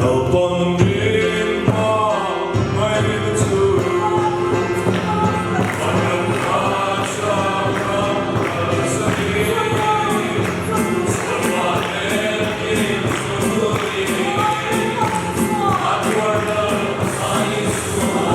Lalpan min hmangaihna chu Vanram ram kalsanin Sualpa nen inzui A tuar lal a Isua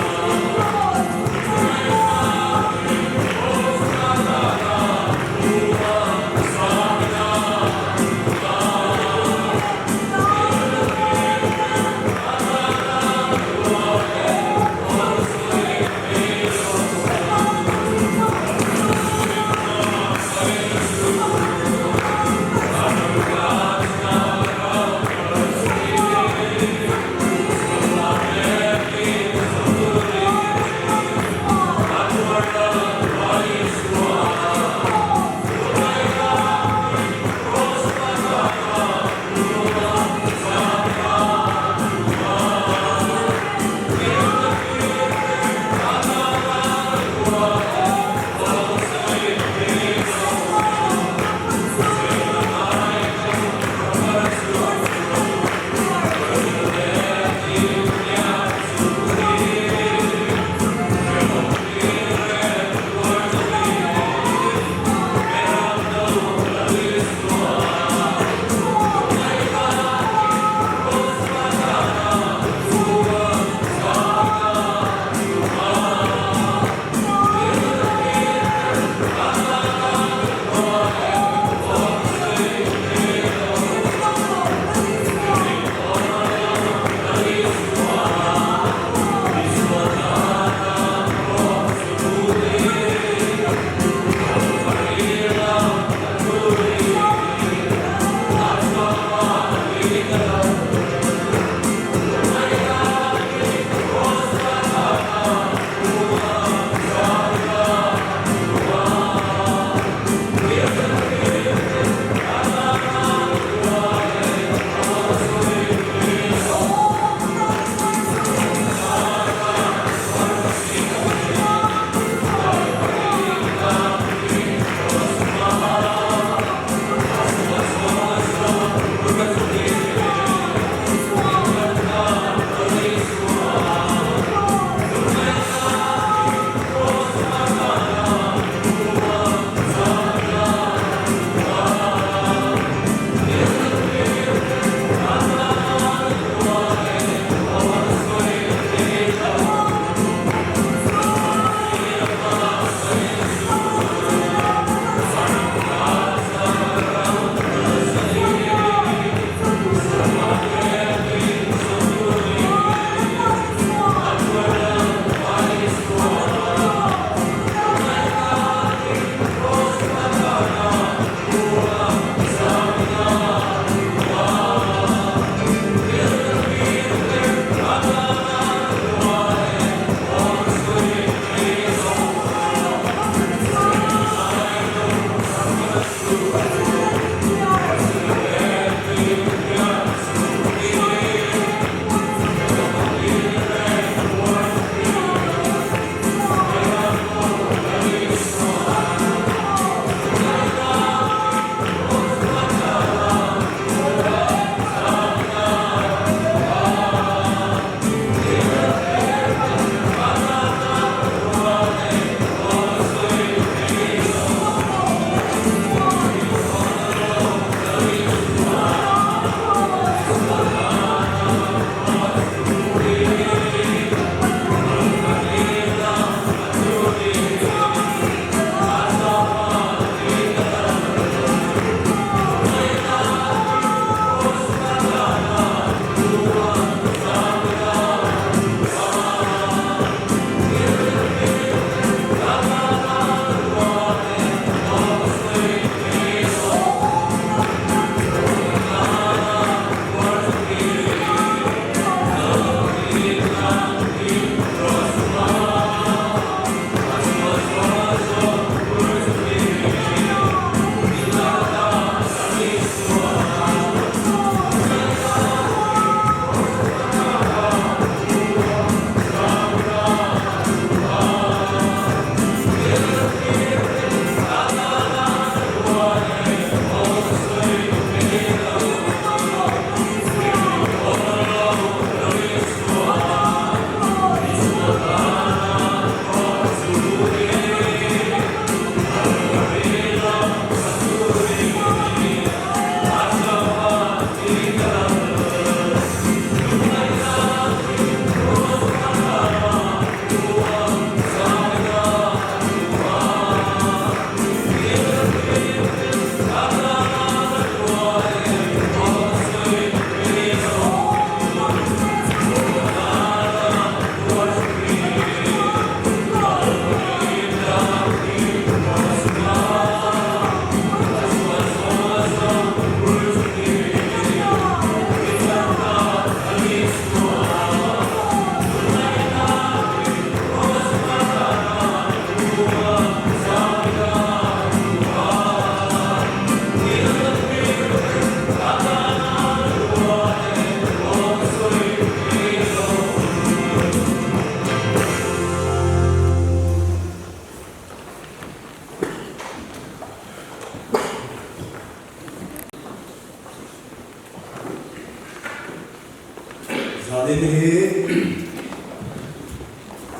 Zanin hi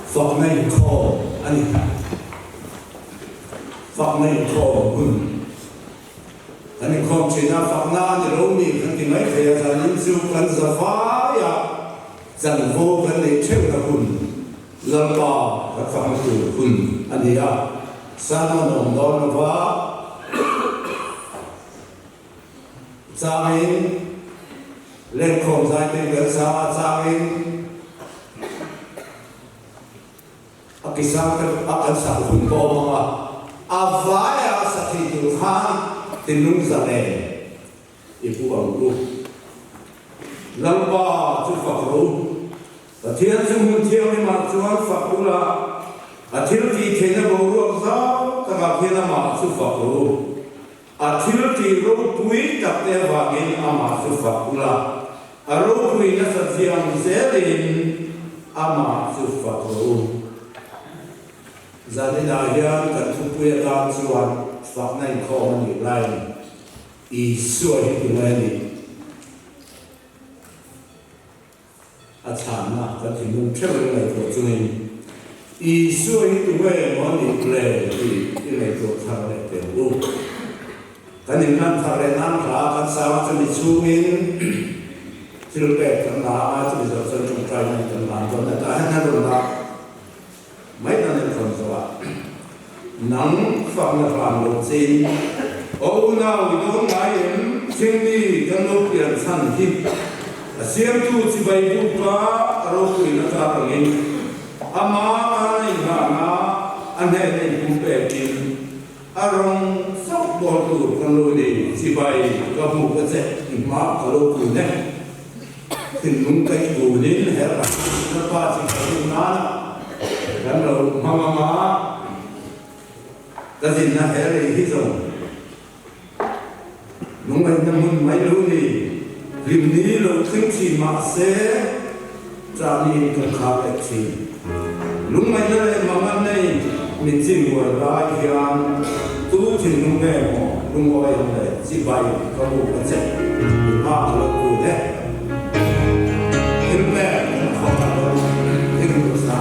fakna inkhawm a ni. Fakna inkhawm hun kan inkhawm thin a, fakna a ni lo mi kan ti mai thei a, zanin chu kan za vai a, chanvo kan neih theuhna hun, Lalpa kan fakna tur hun a ni a, sermon awm dawn lova, Changin lenkhawm zaite kan sa a, changin a kisang te a kan sak hun pawh awm ang a, a vaia sa thei tur khan thinlung zalen i pu ang u. Lalpa chu fak ro, Pathian chu hmun thianghlimah chuan fak ula, a thil tih theihna boruak zau takah khian amah chu fak ro. A thil tih ropui tak te avangin amah chu fak ula, a ropui nasa chiang zelin amah chu fak rawh u. Zaninah hian kan thupui atan chuan fakna inkhawm a nih laiin Isua hi tunge a nih? A chhanna kan thinlung theuh in ngaihtuah chungin, Isua hi tu nge maw a nih le tih i ngaihtuah thar leh teh ang u. Kan inhlan thar leh nan hla kan sang a, chumi chhungin thil pek kan la a, chumi zawh chuan tawngtai nan kan la dawn a, tah hian a rawn dah mai dan in rawn zawh a, Nang fakna hlan lo chein, Aw unau i dawn ngai em? Thingmi kan lo pian chhan hi a siamtu chibai buka a ropuina tlak angin ama tan a inghahna a hnehna inpumpek-in a rawng chauh bawl tur kan lo ni. Chibai ka buk a che i hma ka lo kun e. Thinlung kaih tunin he Lalpa chibai buk nana kan lo hmang anga ka zinna he lei hi zawng Lungngaihna hmun mai lo ni, hlimni lo thleng thin mah se, chahni kan khar leh thin. Lungngaihna leh mangan nei min chin buai lai hian tu thinlung nge maw lungawi ang le chibai ka buk a che i hma ka lo kun e. Thil pek kan khawk a lo thing duh sa.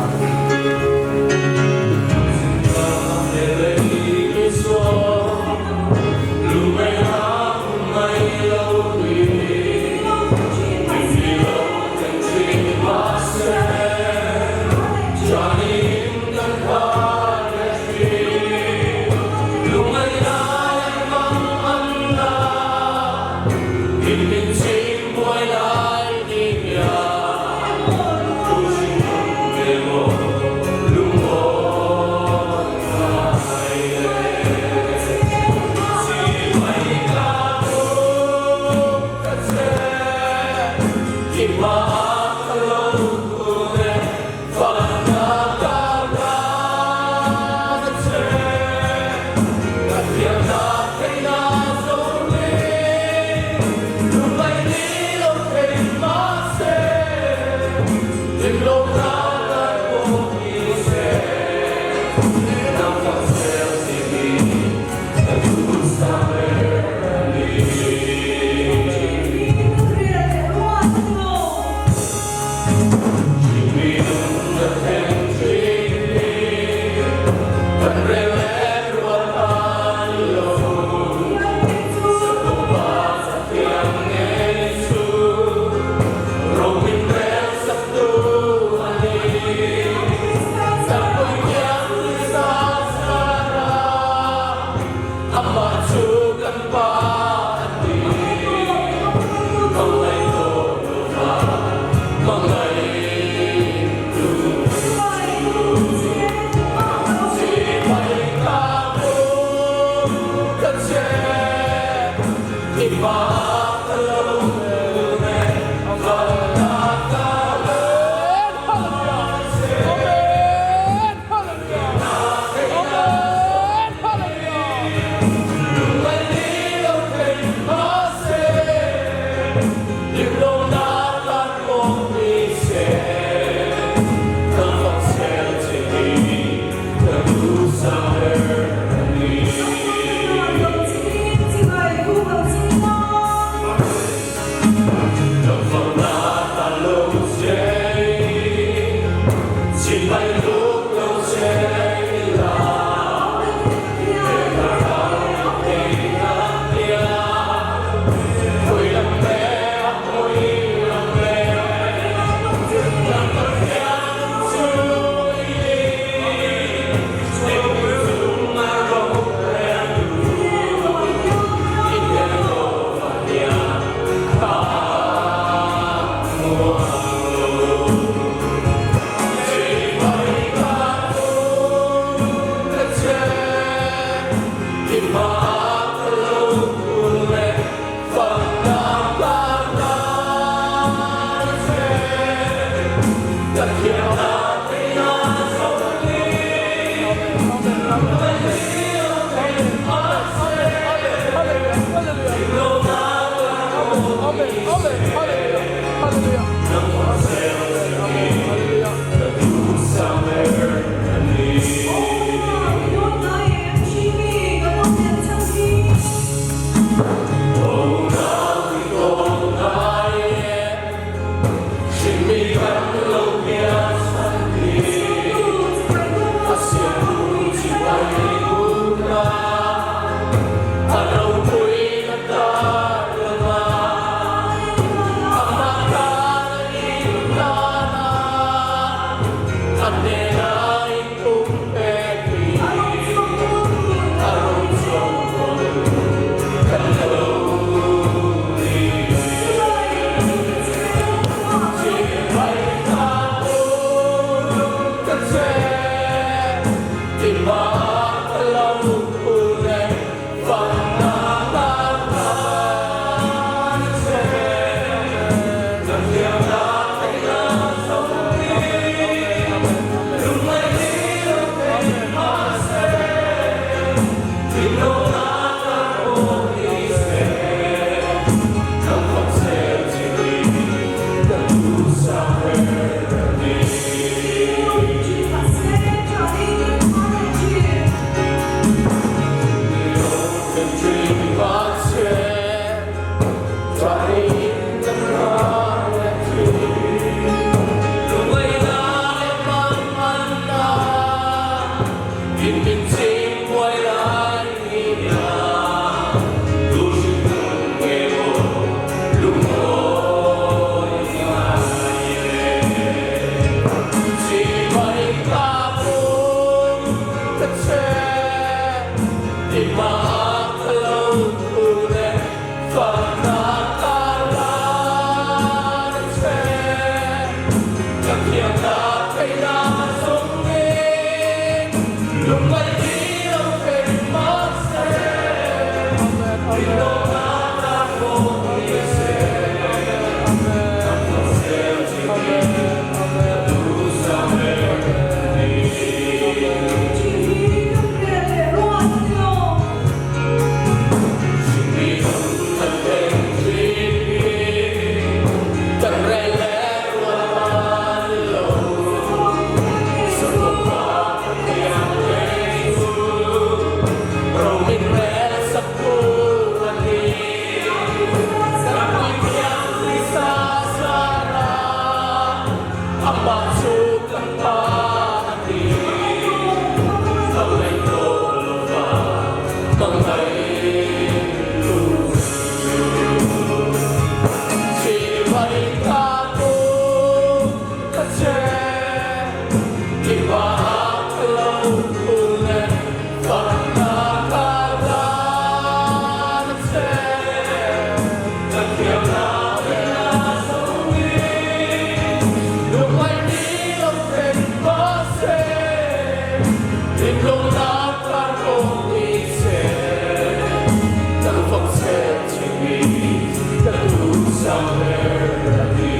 Amah chu kan pa a ni. Ka ngaihtuah lo va, ka ngaihtu chu. Chibai ka pu ka che, i bak lo hun e, fakna ka hlan a che. Ka thiamna theihna zawngin lungngaih ni lo then mahse, inlawmna kar awm ni se, kan fak che chimi ka duhsam ber a ni.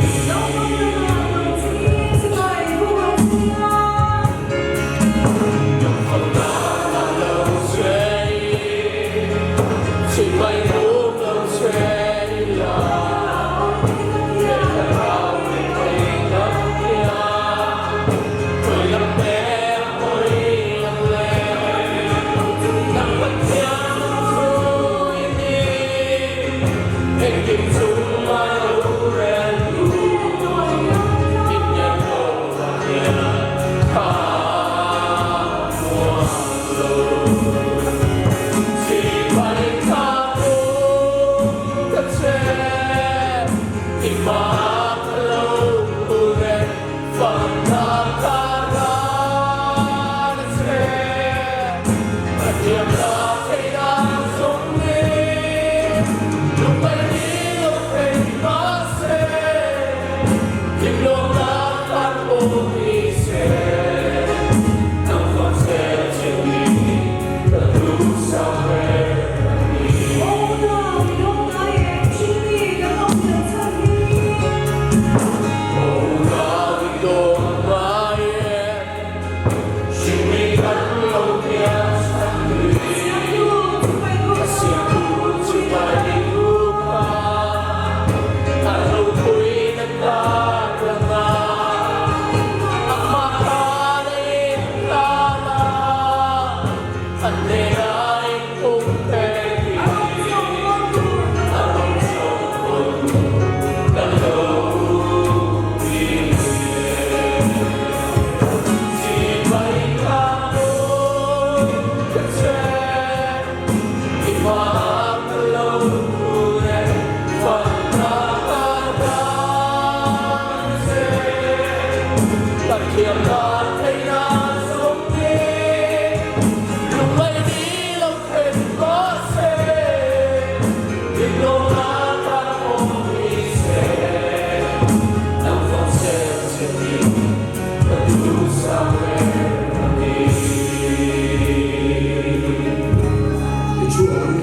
I thu ang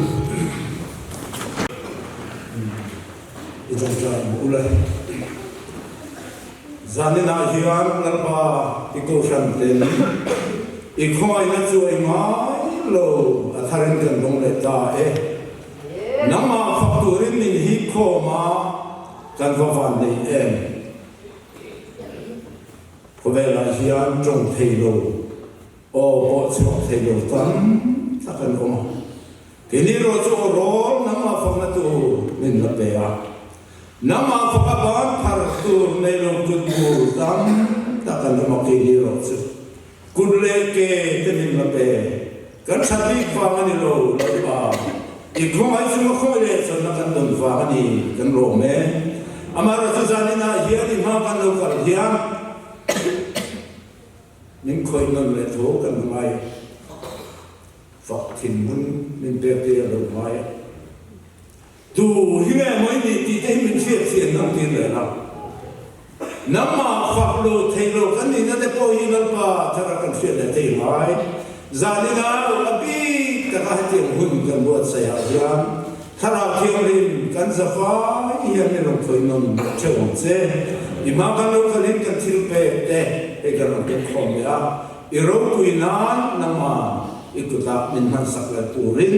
i tawngtai ang u le. Zaninah hian Lalpa i kohhran ten i khawngaihna chu ei ngai lo a tharin kan dawng leh ta e. Nangmah fak turin min hip khawm a, kan va van nei em. Khawvelah hian tawng thei lo Aw pawh chhuak thei lo tam tak an awm a, keini erawh chu aw rawl nangmah fakna tur min la pe a, nangmah faka ban phar tur nei lo kut bur tam tak an awm a, keini erawh chu kut leh ke te min la pe, kan tha bik vang a ni lo, Lalpa i khawngaih chunga khawi leh chawlhna kan dawn vang a ni, kan rawm e. Amaherawhchu zaninah hian i hma kan lo kal hian, Min khawih nawn leh tho kan ngai a, fak thinhmun min pek te a lo ngai a. Tu hi nge maw i nih tih te hi min hriat chian nang tir leh la. Nangmah fak lo thei lo kan nihna te pawh hi Lalpa thara kan hriat leh thei ngai. Zanin ah a bik taka hetiang hun kan buatsaih ah hian Thlarau Thianghlim kan za fai hian min rawn khawih nawn theuh ang che. I hma kan lo kalin kan thil pek te hei kan rawn ken khawm leh a, i ropui nan nangma i kutah min hmansak leh turin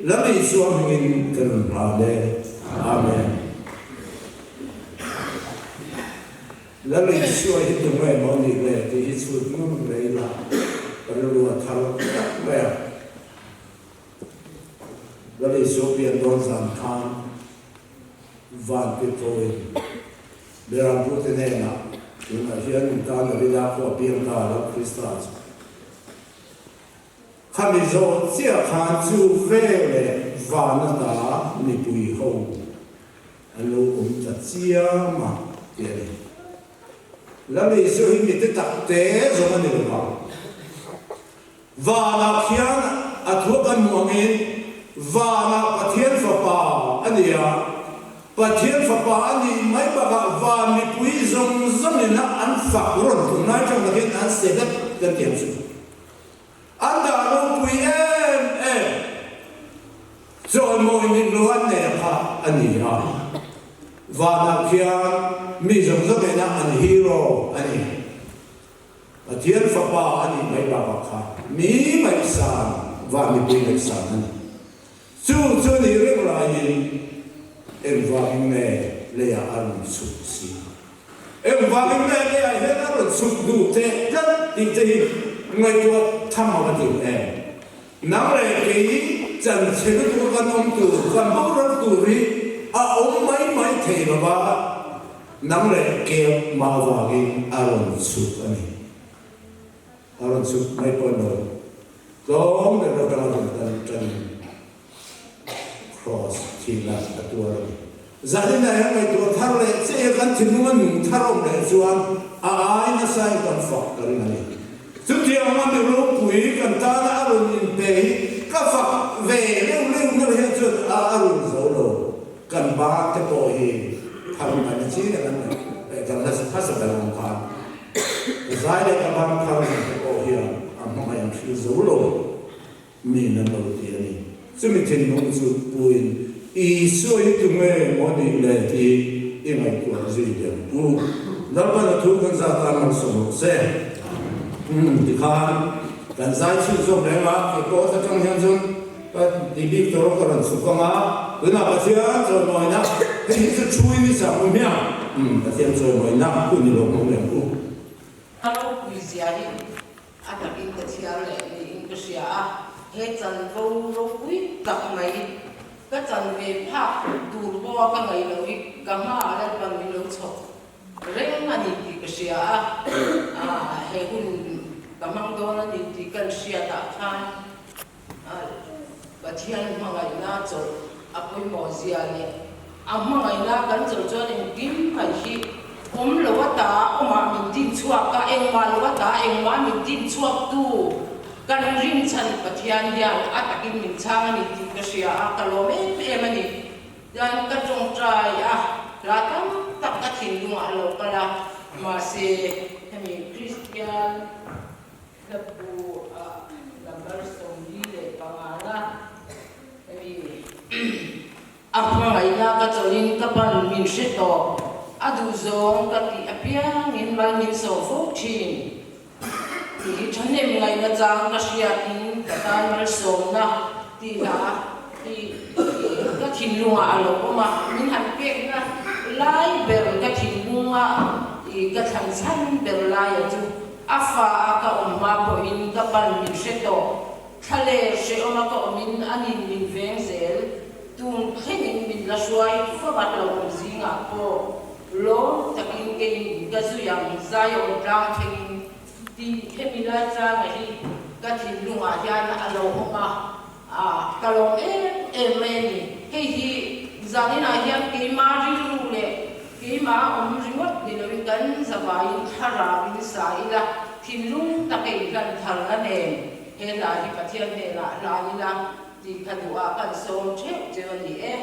Lal Isua hmingin kan rawn hlan e. Amen. Lal Isua hi tunge maw nih le tih hi chhut ngam leh ila rilru a thar tak mai a. Lal Isua pian dawn zan khan van pi tawin Beram pute hnenah. Tunah hian in tan Davida pawh a piang ta lo Krista chu. Khami zawh chiah khan chu veleh van ata mipui ho an lo awm ta chiam a ti a ni. Lal Isua hi mite tak te zawng a ni lo va. Vanah khian a thu kan hmuh angin vanah Pathian Fapa a ni a, Pathian Fapa a nih mai bakah van mipui zawng zawngin a an fak rawn tum lai tang takin an se vek kan ti ang chu. An dah ropui em em chawimawi nih lo an nei a kha a ni a, vanah khian mi zawng zawngin a an hero a ni. Pathian Fapa a nih mai bakah kha mi ngaihsan, van mipui ngaihsan a ni. Chu chu a nih reng laiin engvangin nge leiah a rawn chhuk si? Engvangin nge leiah hian a rawn chhuk duh teh tlat tih te hi ngaihtuah tham a va tir em? Nang leh kei chanchhe lutuk a kan awm tur, kan boral tur hi a awm mai mai thei lo va, nang leh keu mah vangin a rawn chhuk a ni. A rawn chhuk mai pawh lo, tlawm ber atanga rawn kal tanin Kraws thihna a tuar a ni. Zaninah hian ngaihtuah thar leh che hi kan thinlung a nung thar awm leh chuan a ai nasa in kan fak ka ring a ni. Chutiang anga mi ropui kan tana a rawn inpe hi ka fak ve reuh reuh na hian chuan a a run zo lo. Kan ba te pawh hi thar mai na chi reng an ni. Kan hmasa ber ang khan ka zai leh ka ban thar te pawh hian a hmangaih an hril zo lo. Mi nan lo ti a ni. Chumi thinlung chu puin Isua hi tunge maw nih le tih i ngaihtuah zui lem u. Lalpan a thu kan zat a malsawm rawh se. Umm tikhan kan zai chhun zawk reng a, kei pawh atang hian chuan ka ti bik tawh ka rawn chhuk ang a, tunah Pathian chawimawina hei hi chu thu in i chak u hmiang. Umm Pathian chawimawina hun i lo hmang lem u. A ropui zia hi A takin ka chhiar leh niin ka hria a, he chanvo ropui tak mai ka chan ve phak tur pawha ka ngaih loh hi ka hmaah Lalpan min lo chhawk reng a ni tih ka hria a, he hun ka hmang dawn a ni tih kan hriatah khan Pathian hmangaihna chawlh a pawimawh zia leh a hmangaihna kan chawlh chuan engkim mai hi awm lo ata awmah min din chhuak a, engmah lo ata engmah min din chhuak tu kan rinchhan Pathian hian a takin min chhang a ni tih ka hria a, ka lawm em em a ni. Tian ka tawngtai a, hla tam tak ka thinlungah a lo kal a, mahse hemi Kristian Hlabu ah number 45 na hemi a hmangaihna ka chawlhin ka pan min hre tawh, a duhzawng ka tih apiangin mal min sawh fo thin tih hi thahnem ngaihna chang ka hriatin ka tan malsawmna tih hla hi ka thinlungah a lo awm a, min han pekna lai ber ka thinlunga ka thlan chhan ber laia chu A fa a ka awm hma pawhin ka pan min hre tawh, thla leh hrehawm a ka awmin a nin min veng zel, tun thlengin min la hruai favat lo awm zingah pawh lawm takin keiin ka zui ang Zion tlang thlengin tih hemi lai changa hi ka thinlungah hian a lo awm a, ka lawm em em mai a ni. Hei hi zaninah hian keimah rilru leh Keimah a awm ringawt ni loin kan zavaiin thlarau in sa ila, thinlung taka in hlan tharna nen he hla hi Pathian hnenah hlan ila tih kha duhah kan sawm theuh cheu a ni e.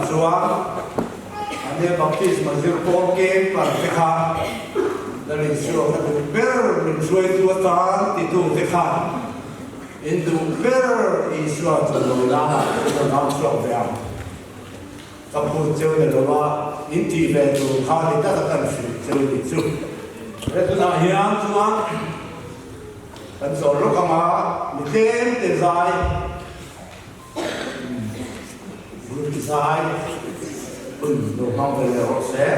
chuan an he baptisma zir pawl keng kar te kha Lal Isua ka duh ber min hruaitu atan titu te kha in duh ber Isua chu lo lana in rawn au chhuak ve ang. Ka phut cheu ni lo a, in tih ve tur kha ni taka kan hrilh cheu ni chu. He tunah hian chuan kan chawl lawk ang a, mi tlem te zai, group zai hun lo hmang ve leh rawh se.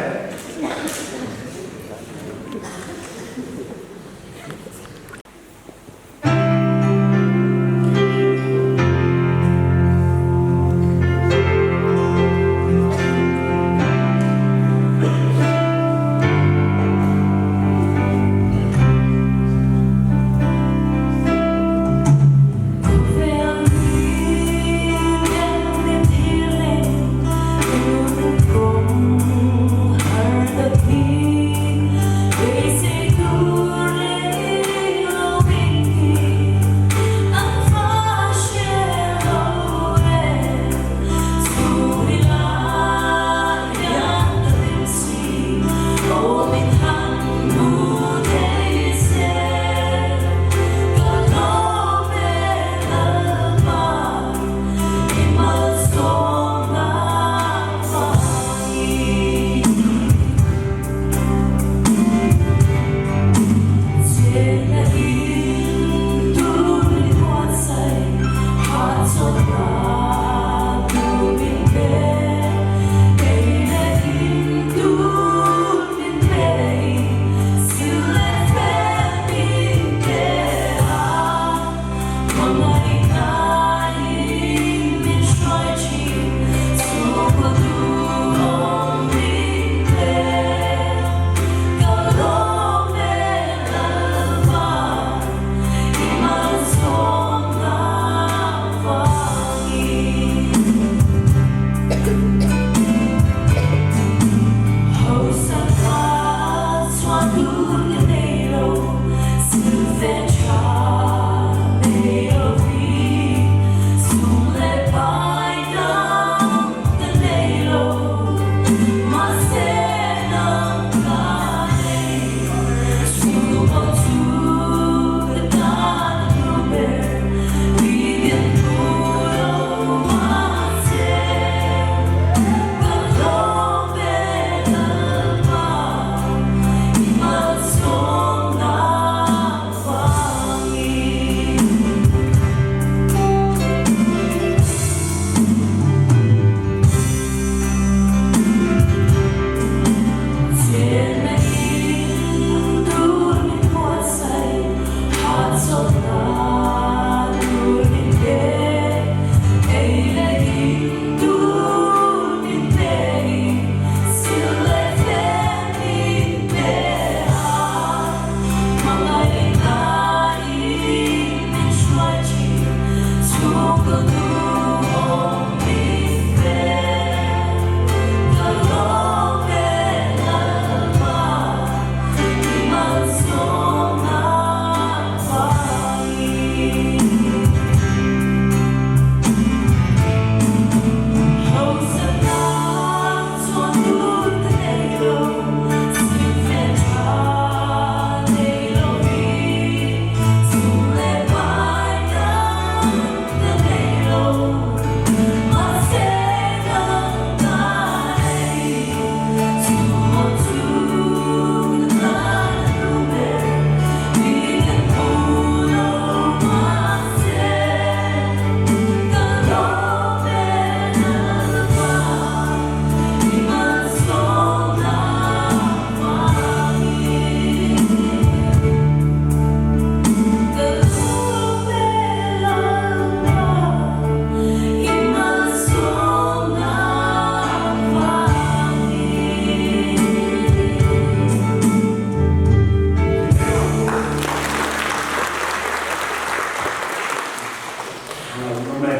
Ngaihnawm e.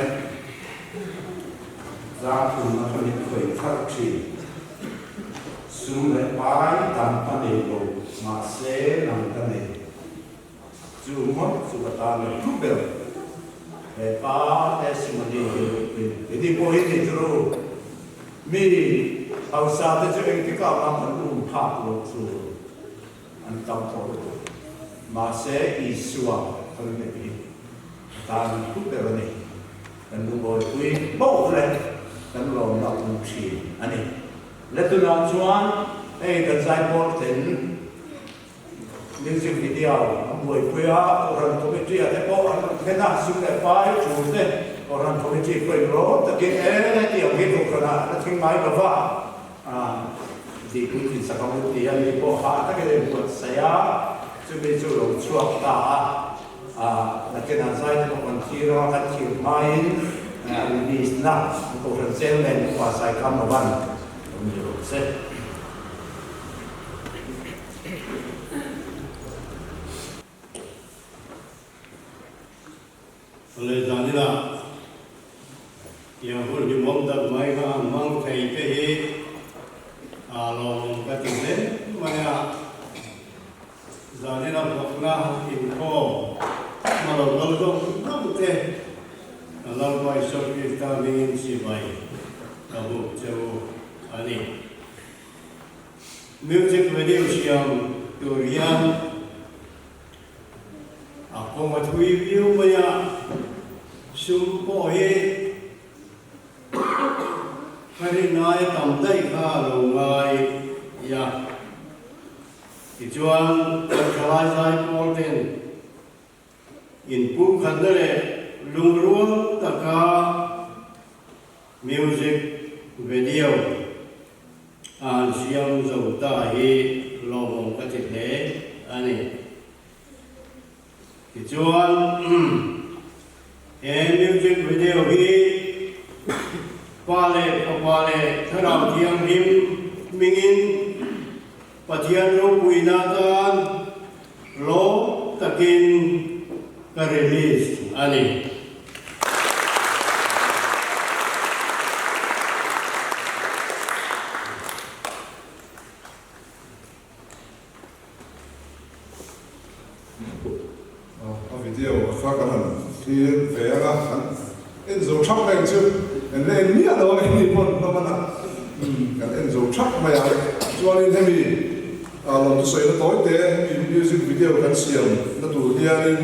Zangthumna kha min khawih thar thin. Sum leh pai tam ka nei lo, mahse nang ka nei. Chu ngawt chu ka tan a hlu ber. He pa testimony hi i ni pawh hi ti turu. Mi hausa te chu engtikah mah kan um phak lo tur an tam tawh lutuk. Mahse Isua kan neih hi a tan hlu ber a ni. Kan lungawipui poh leh kan lawmna a pung thin a ni. Le tunah chuan hei kan zaipawl ten Music video an buaipui a, Kohhran Committee ah te pawh an rawn thlen a, sum leh pai tul te Kohhran Committee pawhin rawn takin e tiang hi Kohhran ah la thleng ngai lo va, tihpui thinsak ang u ti a mi pawh hah takin a inbuatsaih a, chumi chu lo chhuak ta a, nakinah zai te pawh kan thlir a, kan thlir hmain a release na Kohhran Chairman Upa Saikam Lovan lo ni rawh se. Awle zanila tiang hun hlimawm tak mai kha han hmang thei te hi a lawmawm ka ti hle mai a. Zanila bawkna inkhawm hma lo kal zawng zawng te ka Lalpa Isua Krista hmingin chibai ka buk che u a ni. Music video siam tur hian a kawng a thui viau mai a, sum pawh hi ka rin aia tam daih kha a lo ngai a. Tichuan kan thalai zai pawl ten inpumkhatna leh lungrual taka music video a han siam zo ta hi lawmawm ka ti hle a ni. Tichuan he music video hi Pa leh Fapa leh Thlarau Thianghlim hmingin Pathian ropuina atan lawm takin ka release a ni. A video a kha kan han thlir ve ang a, kan en zo thap mai ang chu, kan la en miah lo a hemi pawn hlawm a na, kan en zo thap mai a, chuanin hemi lawmthu sawina tawi te hemi music video kan siam na tur hianin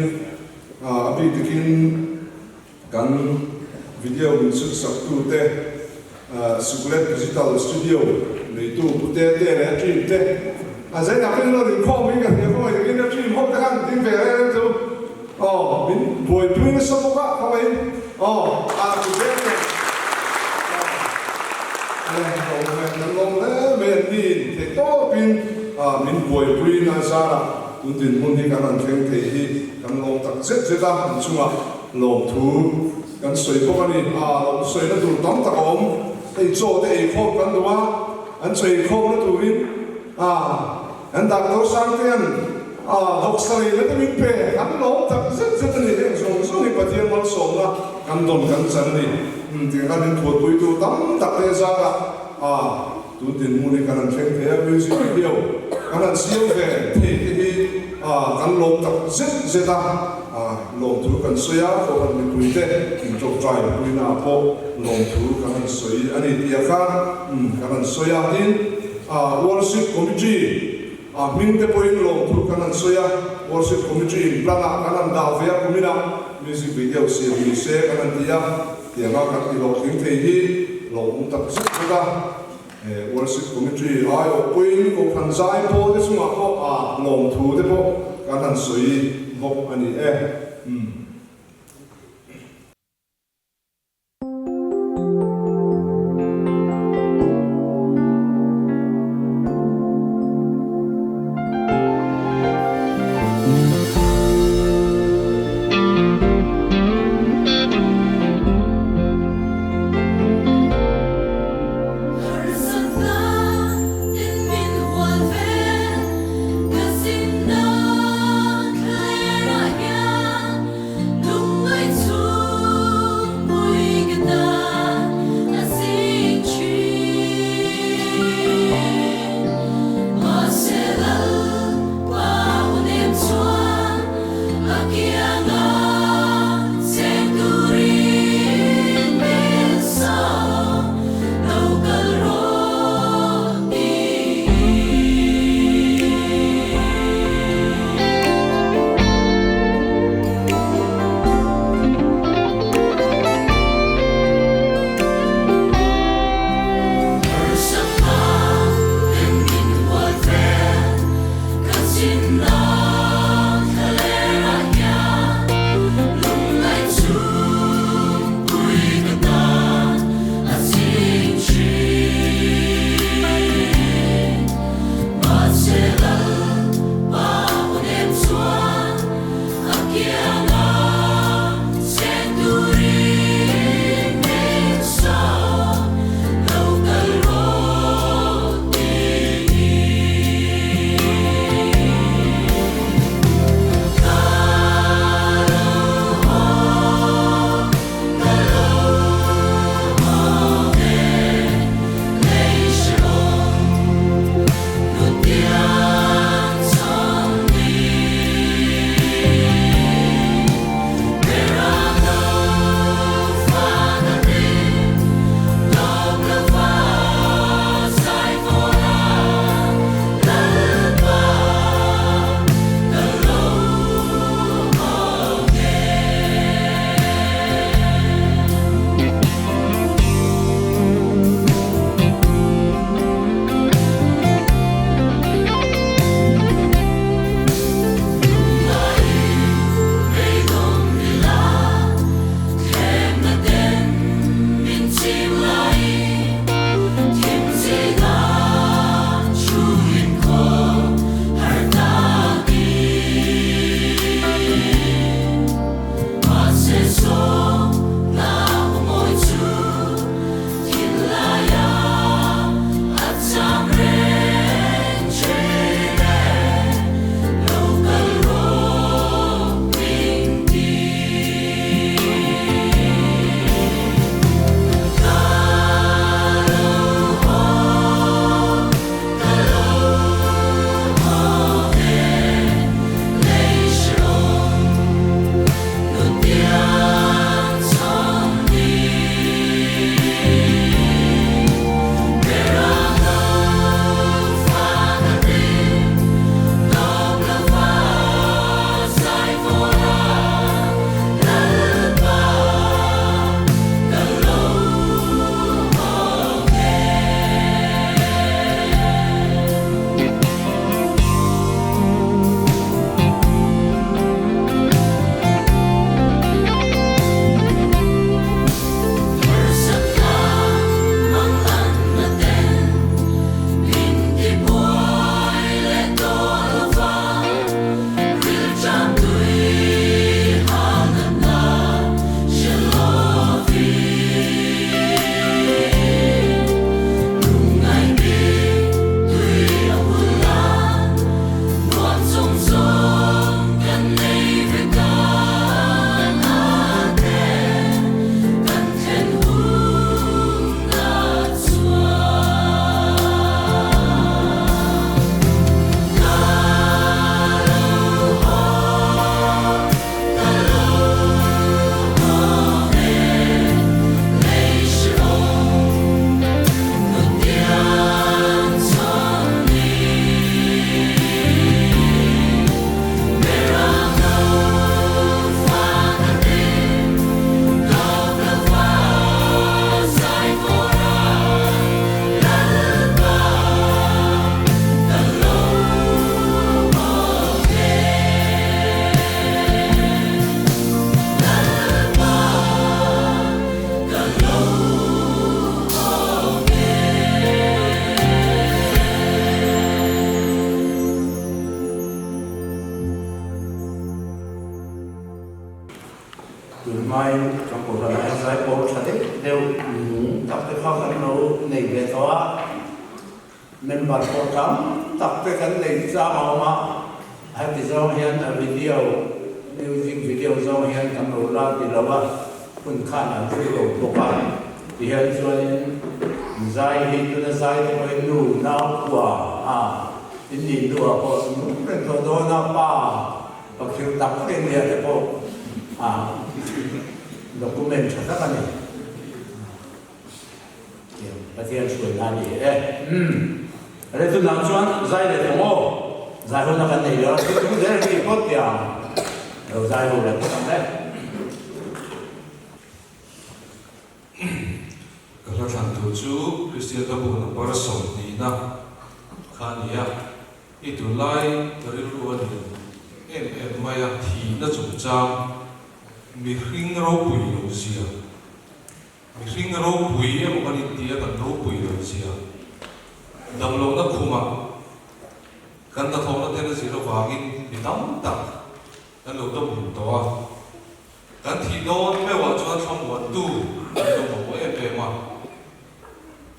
a bik takin kan video min chhut sak tu te Suklet Digital Studio neitu Pu Te Te leh a team te a zainah pawhin lo inkhawm in ka hria khawngaih takin a team ho te khan ding ve reng reng chu aw min buaipui nasa bawk a khawngaih aw a Pu Te Te kan lawm hle mai an ni in theih tawpin min buaipui na zarah tun dinhmun hi kan han thleng thei hi kan lawm tak zet zet a inchungah Lawmthu kan sawi bawk a ni. Aa lawm sawina tur tam tak a awm. Hei chaw te eikhawm kan duh a, an chaw eikhawmna turin aa kan doctor Sangtea'n aa vawksa lei na te min pe. An lawm tak zet zet a ni. Heng zawng zawng hi Pathian malsawmna kan dawn kan chan a ni. Umm tiang khan min phuatpui tur tam tak te zarah aa tun dinhmun hi kan han thleng thei a, music video kan han siam ve thei te hi aa kan lawm tak zet zet a. Lawmthu kan sawi a, Kohhran mipuite intawngtai puinaah pawh lawmthu kan han sawi a ni tih a kha kan han sawi a. Tin, Worship Committee hming te pawhin lawmthu kan han sawi a, Worship Committee in plan-ah kan han dah ve a, kuminah music video siam ni se kan han ti a, tianga kan ti hlawhtling thei hi lawmawm tak zet zet a. Worship Committee aiawh pawhin Kohhran zai pawl te chungah pawh a lawmthu te pawh kan han sawi bawk a ni e. Umm. hmain kan kohhranah hian zaipawl tha deuh deuh nung tak te kha kan lo nei ve tawh a, member pawh tam tak te kan nei chang a awm a, heti zawng hian a video, music video zawng hian kan lo la ti lo a, hun khan an zir lo bawk a, tihian chuanin zai hi tuna zai te pawhin nu nau kua a in nih hnuah pawh nung reng tawh dawn a, pa. Pakhir tak tak in nia te pawh a document tha tak a ni. Pathian hruaina a ni e. Umm. Re tunah chuan zai leh tawng aw. Zai hona kan nei lo a, thil tum zel hi phawt tih ang. Lo zai ho leh phawt ang e. Ka hla thlan tur chu Kristian ka bu number sawmhnihna kha a ni a. I tunlai ka rilru a ni em em mai a, thihna chungchang mihring ropui lo zia, mihring ropui emaw kan inti a kan ropui lo zia, damlohna khumah kan hnathawhna ten a zir avangin mi tam tak kan lo dam hmun tawh a, kan thih dawn meuhah chuan thlamuantu kan lo mamawh em em a,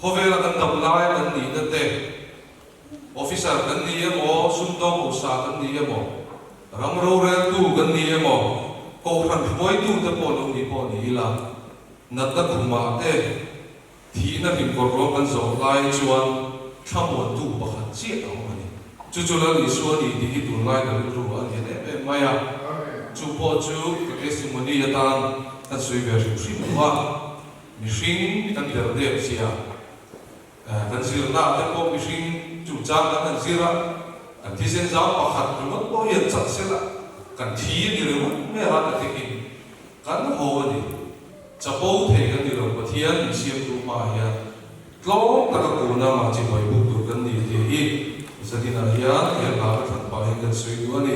khawvela kan dam lai kan nihna te, Officer kan ni emaw, sumdawng hausa kan ni emaw, ram roreltu kan ni emaw, kohhran hruaitu te pawh lo ni pawh ni ila, natna khumah te thihna hlimkawr ruang kan zawh lai chuan thlamuantu pakhat chiah a awm a ni. Chu chu Lal Isua ni tih hi tunlai ka rilru a lian em em mai a, chu pawh chu ka testimony atan kan sawi ve hrim hrim duh a, mihring kan derdep zia. Kan zirna te pawh mihring chungchang kan han zir a, kan thisen zau pakhat ringawt pawh hian chak sela kan thi a ni ringawt mai a, ka thekin kan haw a ni. Chapo thei kan ni lo, Pathian insiamtu hmaah hian tlawm taka kuna mah chi hmai buk tur kan ni tih hi zaninah hian he hla ka thlan pah hian kan sawi duh a ni.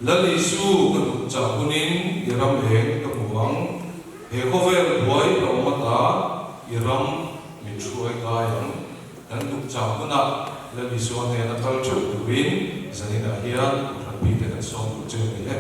Lal Isu ka duh chah hunin i ram eng ka hmu ang, he khawvel buai ka awm ata i ram min hruai kai ang. Kan duh chah hunah Lal Isua hnena kal theuh turin zaninah hian Kohhran bite kan sawm duh che ni e.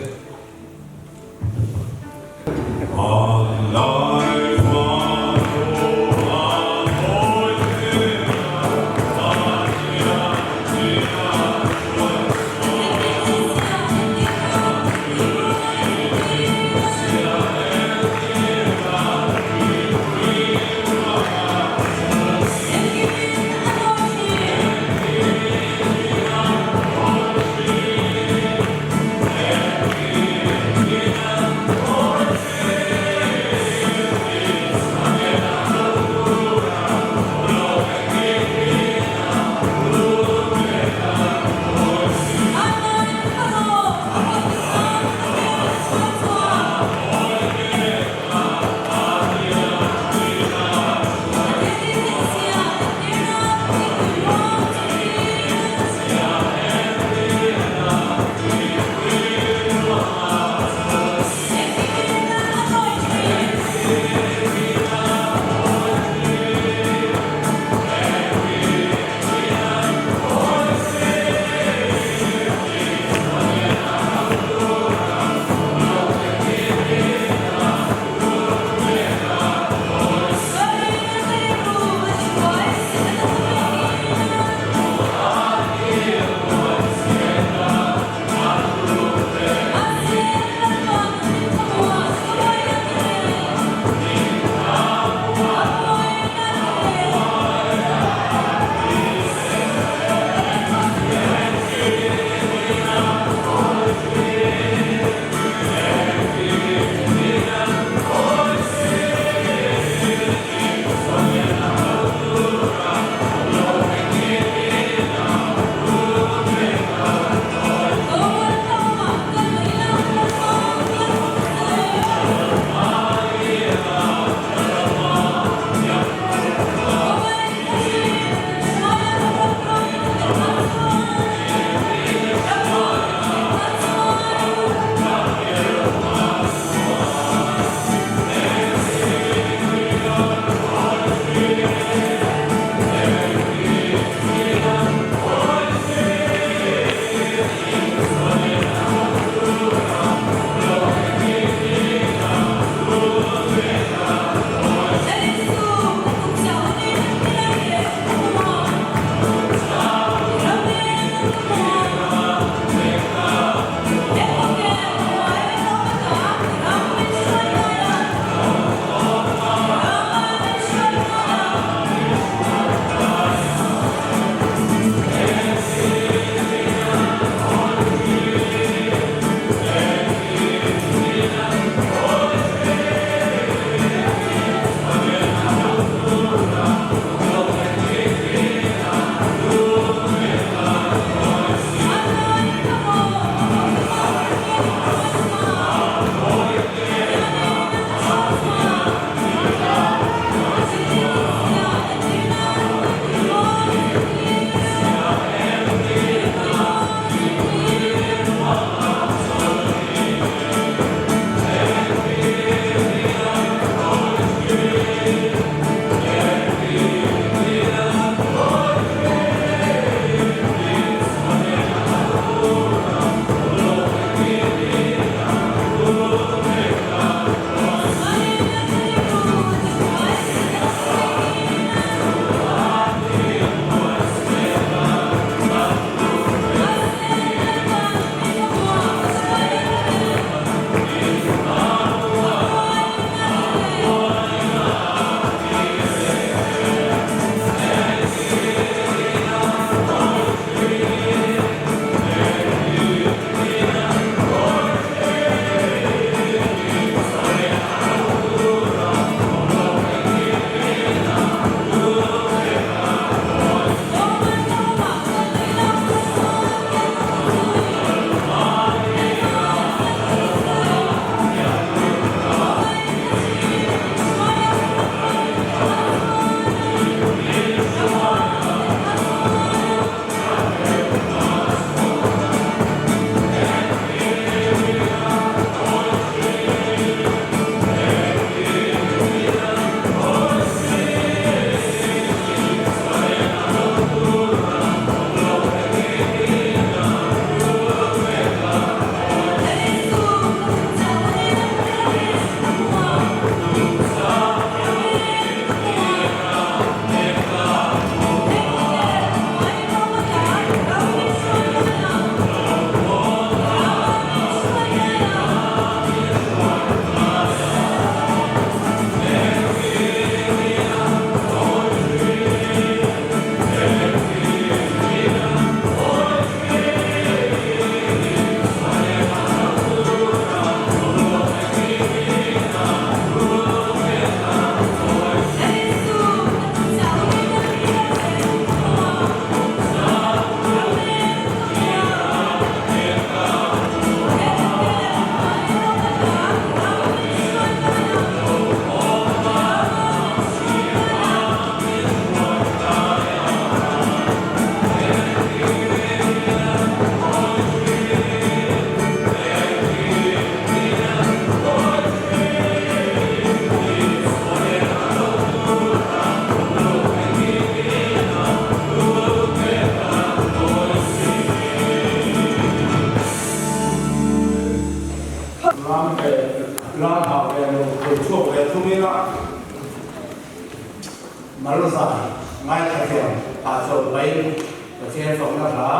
Hahchawlh pahin Pathian fakna hla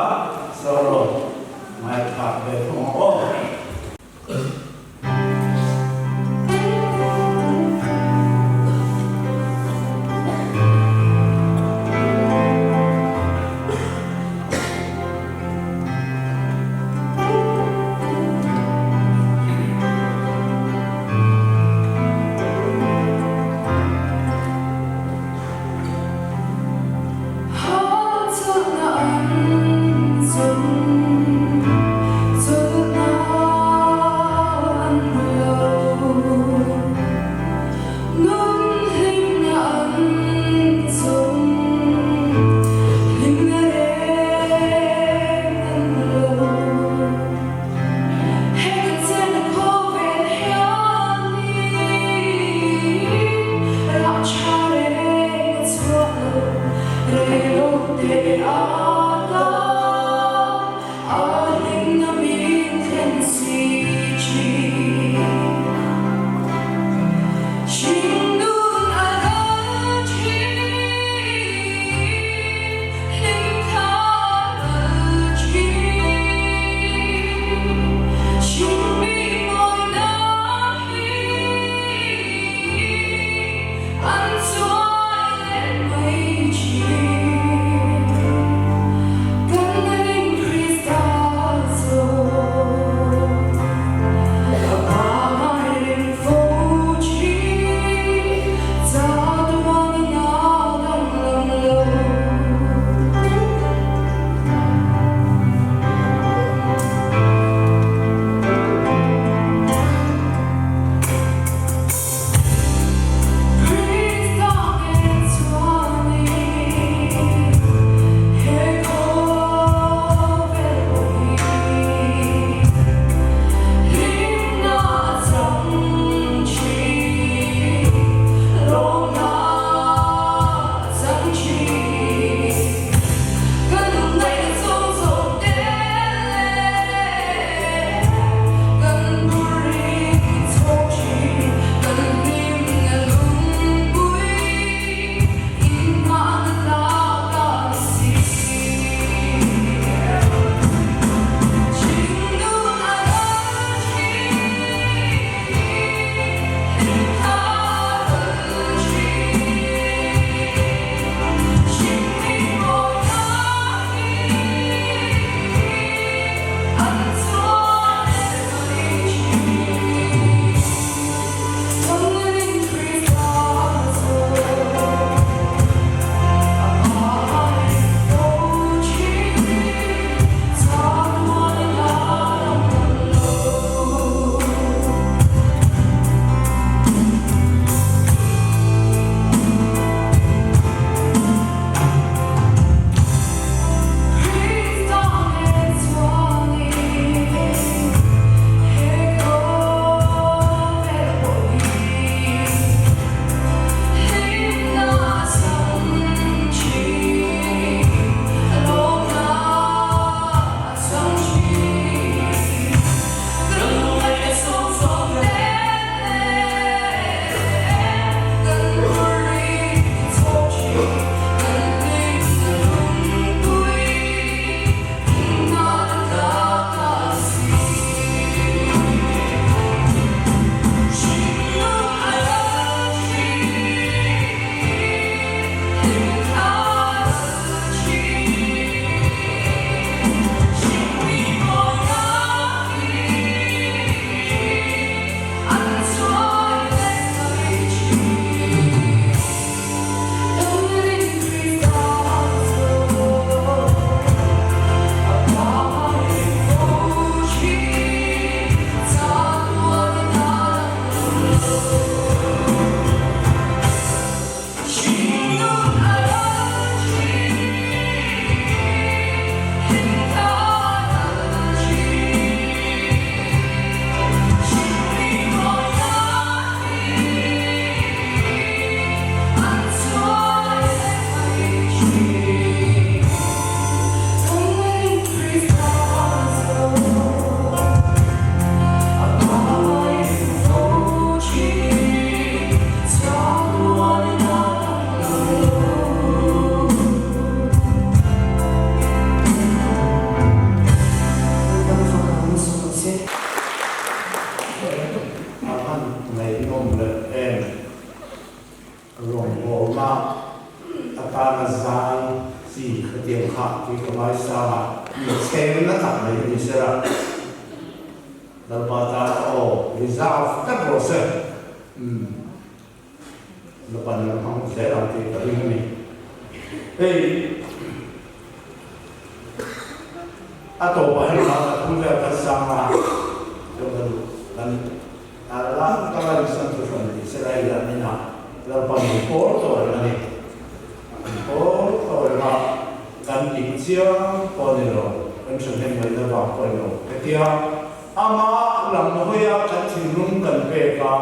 solo ngaithla ve thung ang aw. Khatiang kha tui ka ngaisang a, mi chheng na tak mai hi ni sela. Lalpa tan aw reserve tlat rawh se. Umm. Lapan lam hmang zel ang tih ka ring a ni. Hei a tawpah hian hla ka thum vel kan sang a, chuan ka duh kan la ka la insan thu hran ni se lai lah min a Lalpan min pawl tawh reng a ni. Min pawl tawh reng a, kan dik chiang pawh a ni lo, kan thahnem ngaihna vang pawh a ni lo. Hetia Amah lam hawia kan thinlung kan pek a,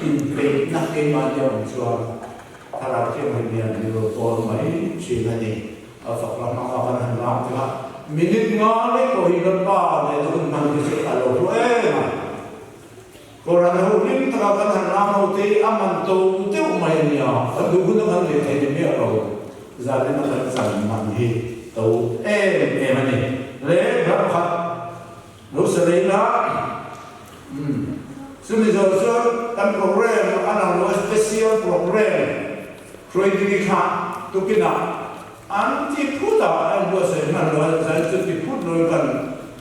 inpeihna keimahni a awm chuan Thlarau Thianghlim hian min rawn pawl mai thin a ni. A fak lam hmanga kan han lam teh a, minute nga leh pawh hi Lalpa nena hun hman hi chu a lo hlu em a. Koran ho hlim taka kan han lam ho te hi a man to deuh mai a nia, kan duh hun a kan leh thei ni miah lo. Zalina kan chan man hi to em em a ni. Le hla pakhat. Lo sa lei la, umm. Chumi zawh chuan kan program a lang lo a, special program hruaidini kha tukinah an ti phut a, a inbuatsaih hman lo a, zan chu ti phut loin kan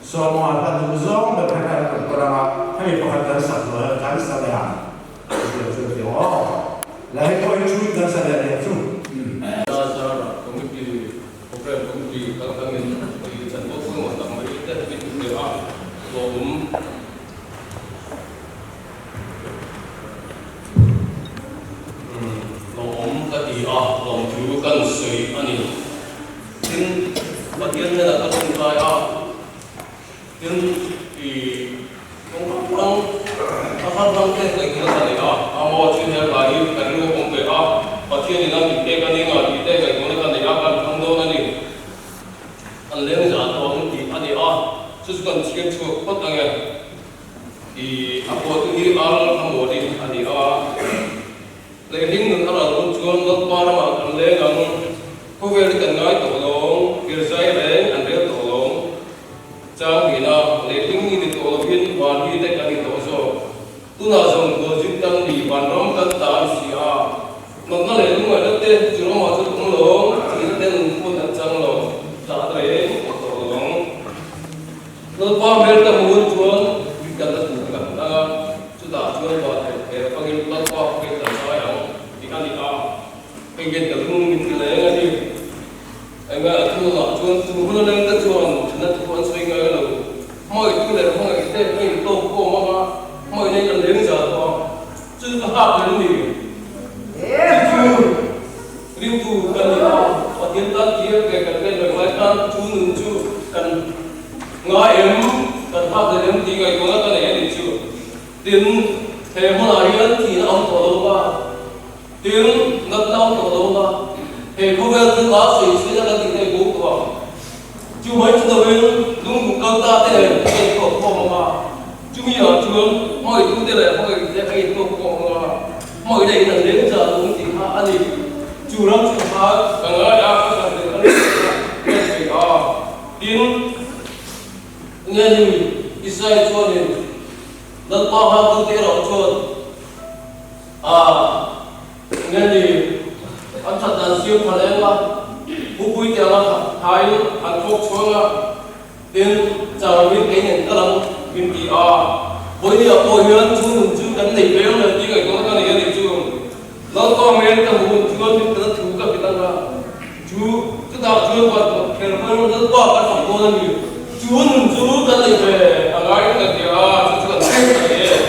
sawma hla duh zawng ber kha khan kan kawr ang a, hemi pakhat kan sak lo a, kan sa leh ang tih ang chu a ti ang aw. La hei pawh hi thu in kan sa leh leh chu. Umm. Zara Committee Program committee kal tlangin i chanvo pawimawh tak mai te min pe a, hlawhawm hlawhawm ka ti a, lawmthu kan sawi a ni. Tin, Pathian hnenah ka tawngtai a, tin i kawng hrang hrang a hrang hrang te ngaihtuahna ka nei a, a maw chu he hla hi ka rilru awm ve a, Pathian in a min pek a ni nga tih te ngaihtuahna ka nei a, kan hmang dawn a ni. An leng zah tawh ang tih a ni a, chu chu kan chhiar chhuak phawt ang e. I a pawhtu hi Al Hamawdi a ni a. Lehling nun a ral hun chuan Lalpa ramah kan leng ang, khawvel hi kan ngai tawh lawng, birzai reng an rel tawh lawng. Chang ina lehling ni ni tawh lovin van mi te kan ni tawh zawk. Tunah zawng Golzin kan ni vanram kan ta a ni si a. Natna leh lungngaihna te chu ramah chu tum lawng, thihna te nun phun an chang lo, tah reng a tawh lo ang. Lalpa hmel ka hmu hun chuan mit kan la tur kan ang a, chutah chuan van thei thei atangin Lalpa hmel kan zai ang tih a ni a. Hei hian ka lung min ti leng a ni. Enga a thununah chuan chu hun a leng te chuan thana thu an sawi ngai lo. Hmangaihtu leh hmangaih te a intawk khawm ang a, hmangaihna in an leng zah tawh ang. Chu chu ka nghak reng ni. Chu chu ringtu kan ni a, Pathian tan tir ve kan len reng lai khan chu nun chu kan ngai em, kan nghak reng em tih ngaihtuahna ka nei a ni chu. Tin, he hmunah hian thihna a awm tawh lo va. Tin, natna awm tawh lo va, he khawvel chu a sawi chhuina kan tih theih buk tawh ang. Chu mai chu lovin lungduh kal ta te nen a intawk khawm ang a, chumi ah chuan hmangaihtu te leh hmangaih te a intawk khawm ang a, hmangaihna in an leng zah lo ang tih kha a ni. Chu ram chu kha ka ngai a, ka kal tel a ni tih kha ka sawi a. Tin, nge ni Israel chuanin Lalpa hmantu te erawh chuan A, nge ni, an that dan siam tha leng a, Pupui te anga thain an thawk chhuang a, tin, Charwin kei nen kal ang min ti a, Vawinia pawh hian chu nun chu kan nei veng lo tih ngaihtuahna ka nei a nih chu. Lalpa hmel ka hmuh hun chuan min tana thu ka hrilh ang a, chu chutah chuan van thawk kher hmang Lalpa kan fak dawn a ni. Chu nun chu kan nei ve a ngai ka ti a, chu chu kan nei ta e.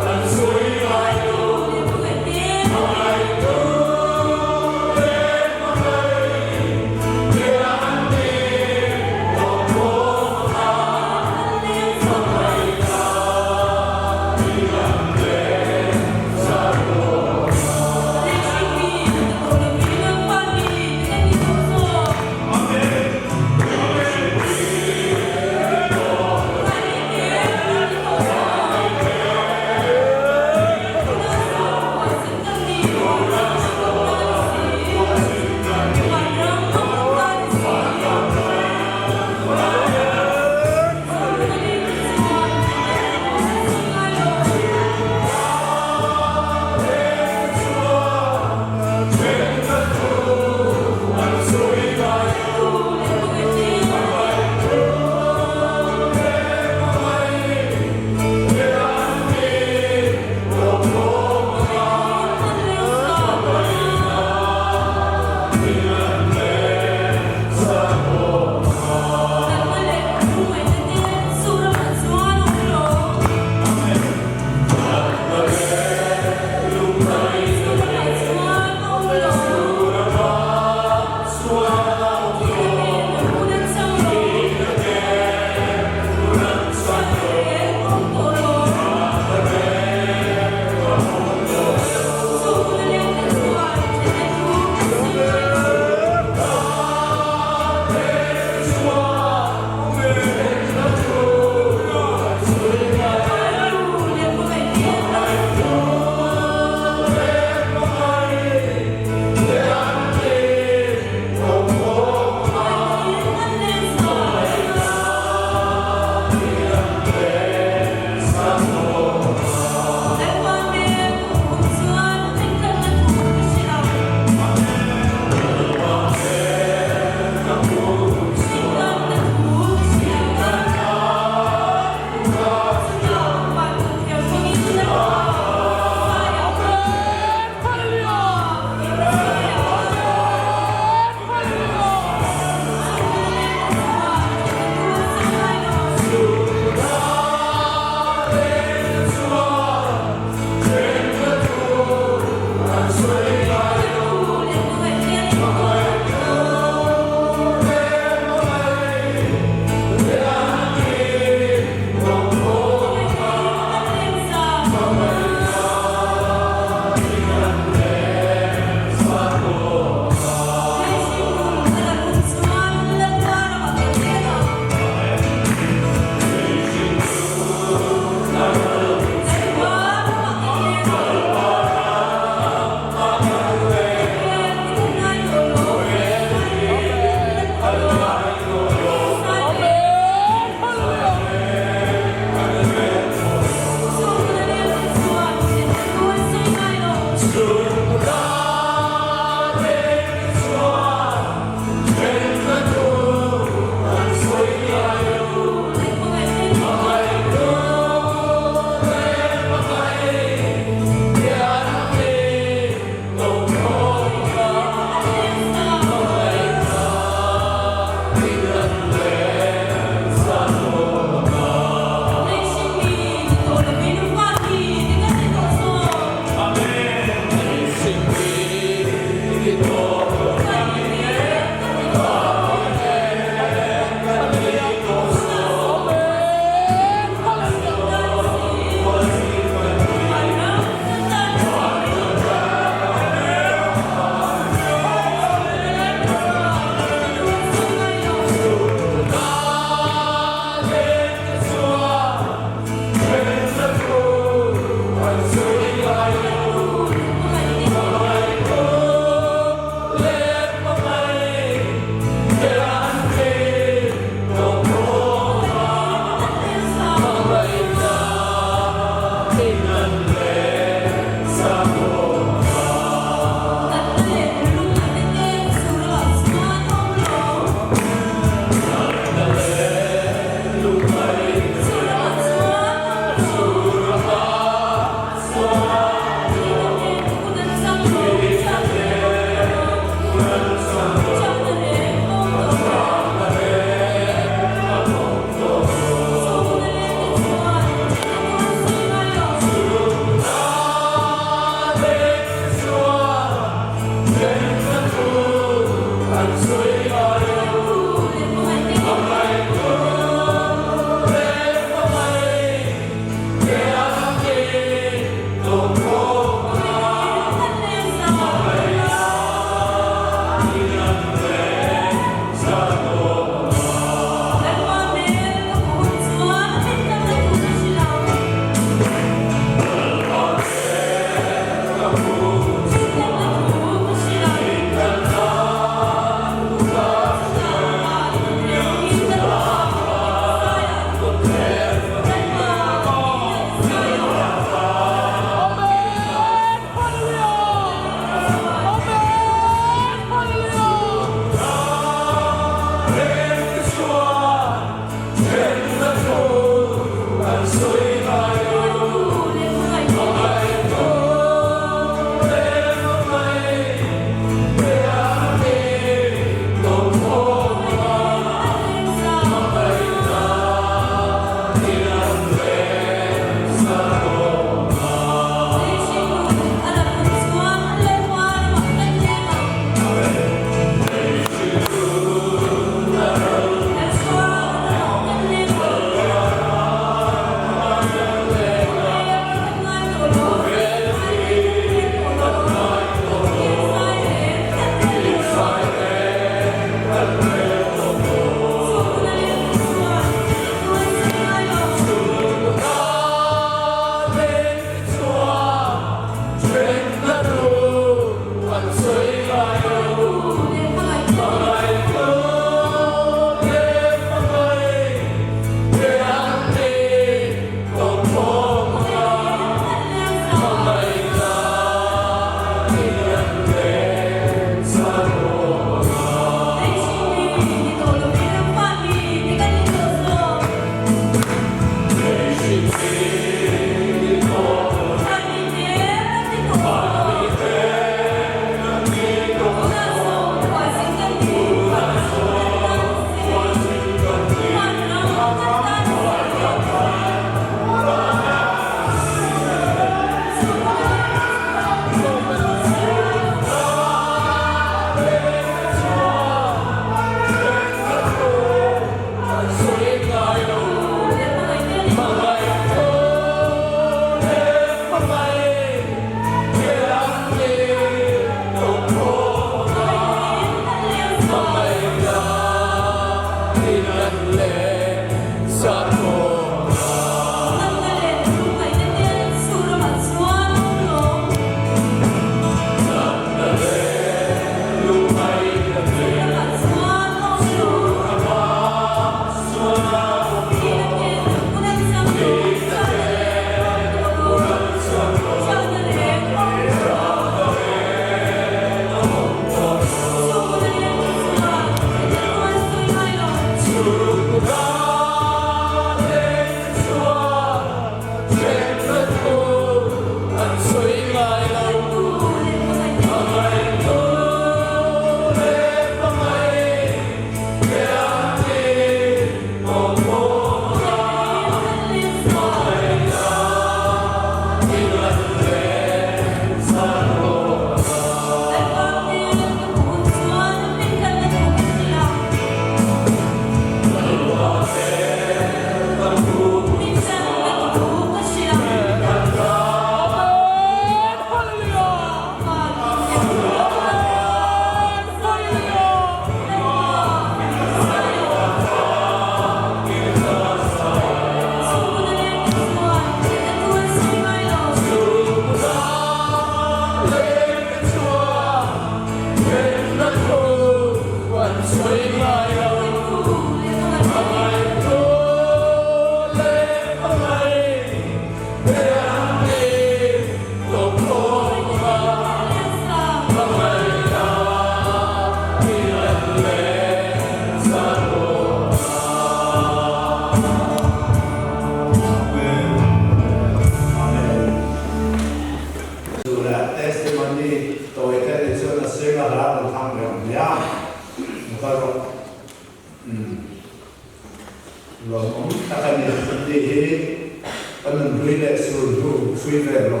Hlui leh sulhnu chhui vel lo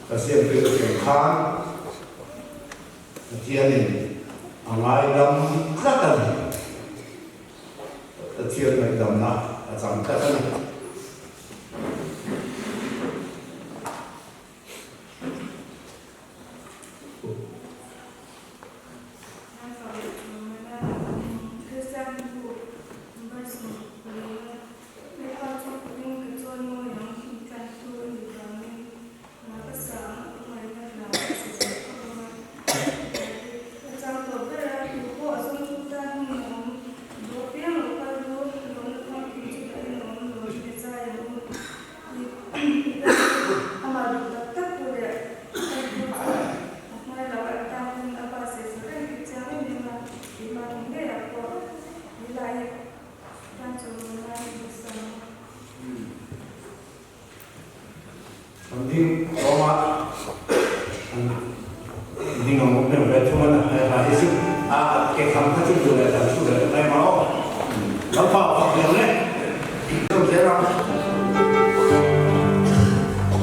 ka siamtu ka hriat khan Pathianin a ngaidam tlat a ni. Pathian ngaihdamna a chang tlat a ni. An ding tlawm a, an ding ang awm em ve thung a na he hla hi chu a ke kham kha chu duh leh dan thu leh mai ma aw. Lalpa fak liam le. Tlawm zel ang.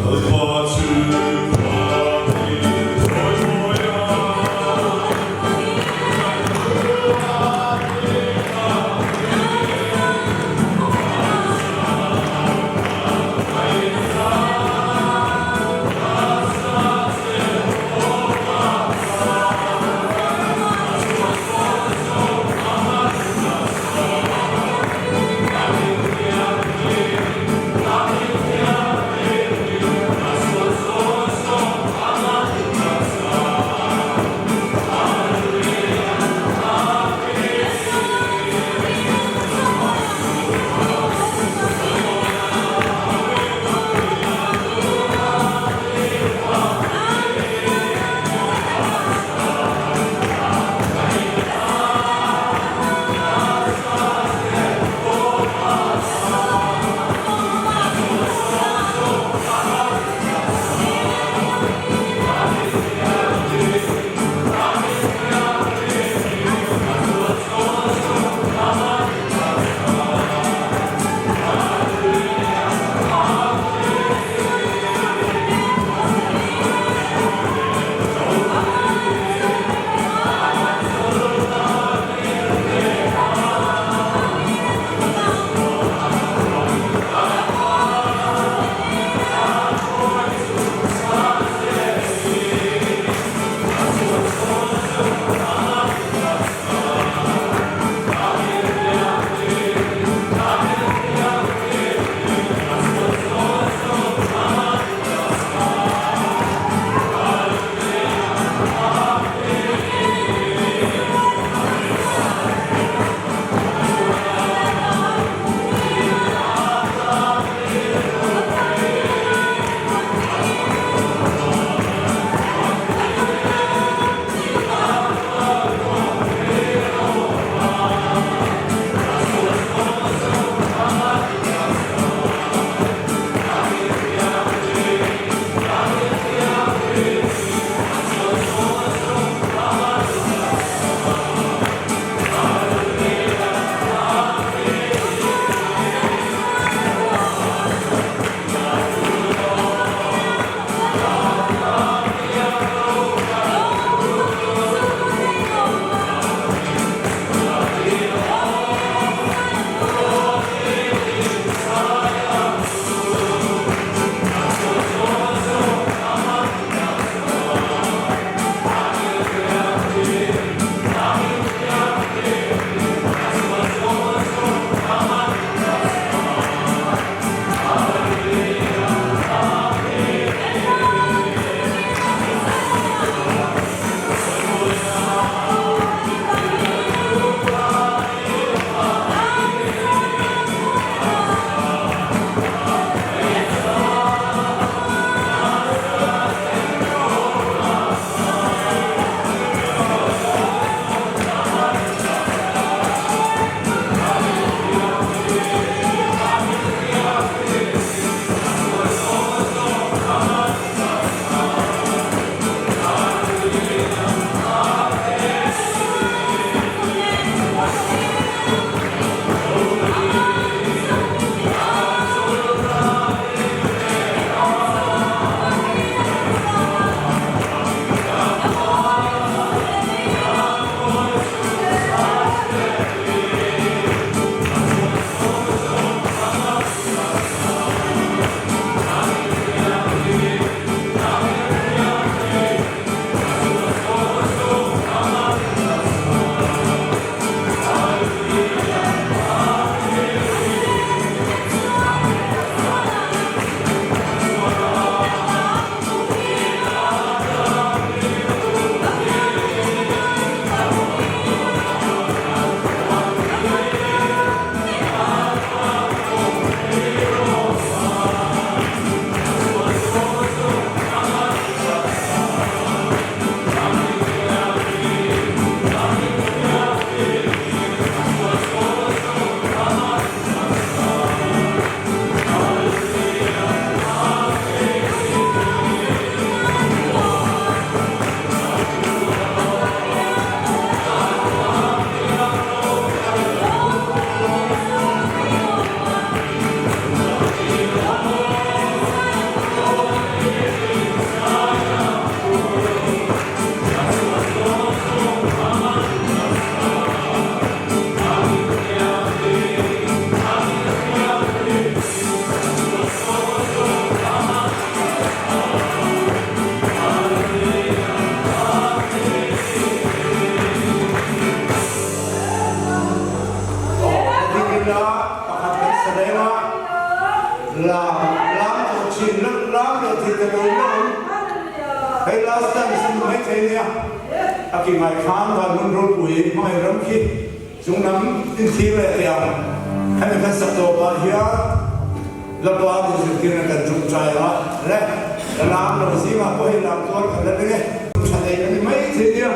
Lalpa chu fak in chawi mawi a. thin lam leh thei ta lo la awm. Hei last time san mai thei nia. A ki ngai khan van hun ropui hmangaih ram khi chung lam in thlir leh teh ang. Hemi kan sak tawp ah hian Lapa min zirtirna kan tawngtai a le ka lam lo zingah pawh hei lam tuar kan la ring e. Tha nei a ni mai thei nia.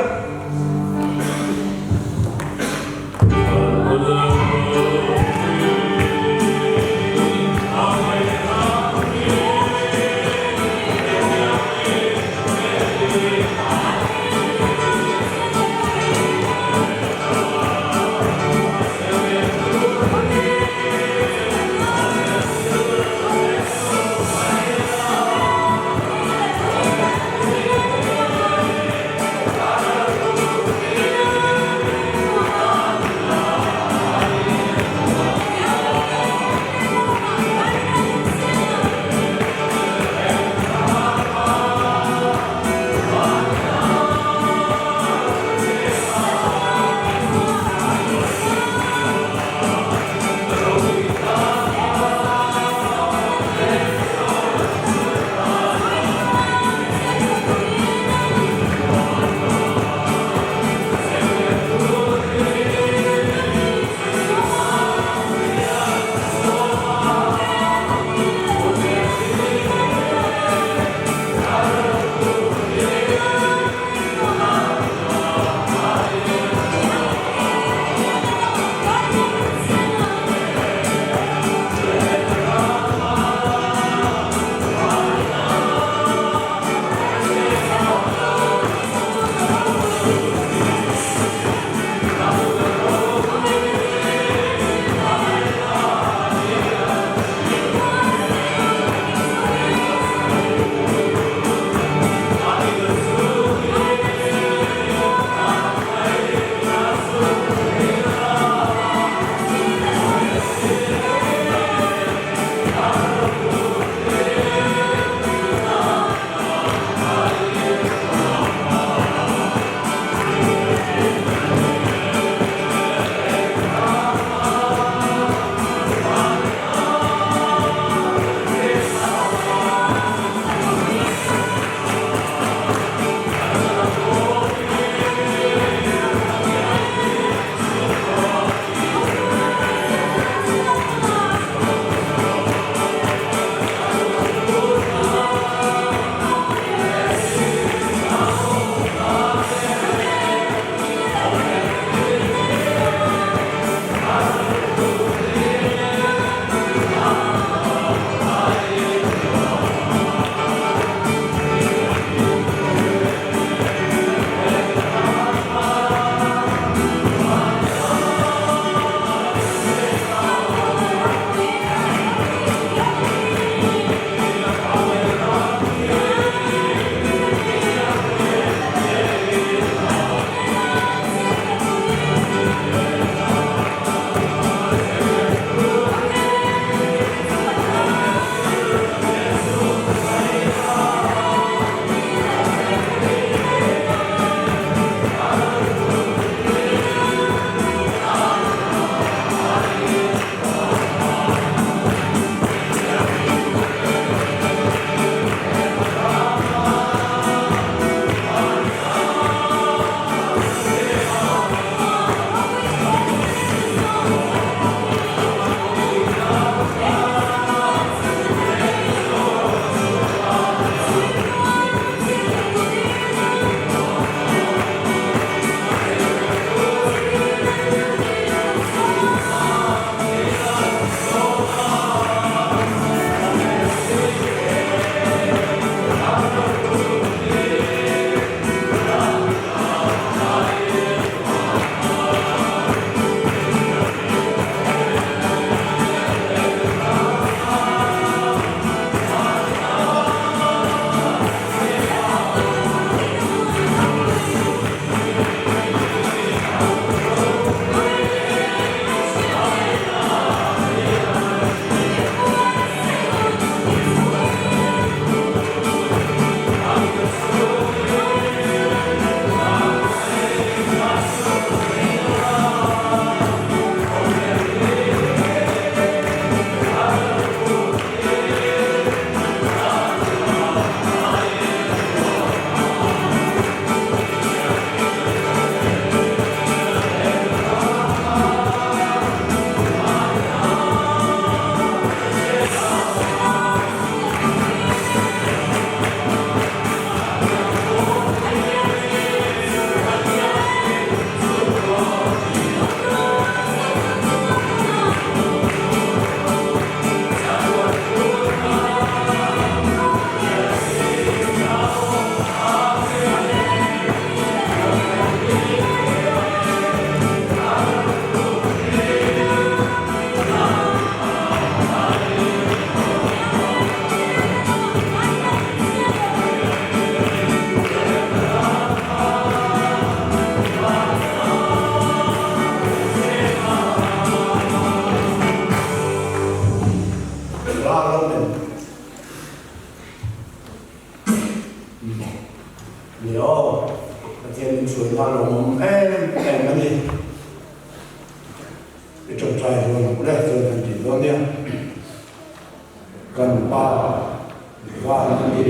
kha a lawmawm em em a ni. I tawngtai dawn ang le chuan kan tih dawn nia. Kan Pa van a ni.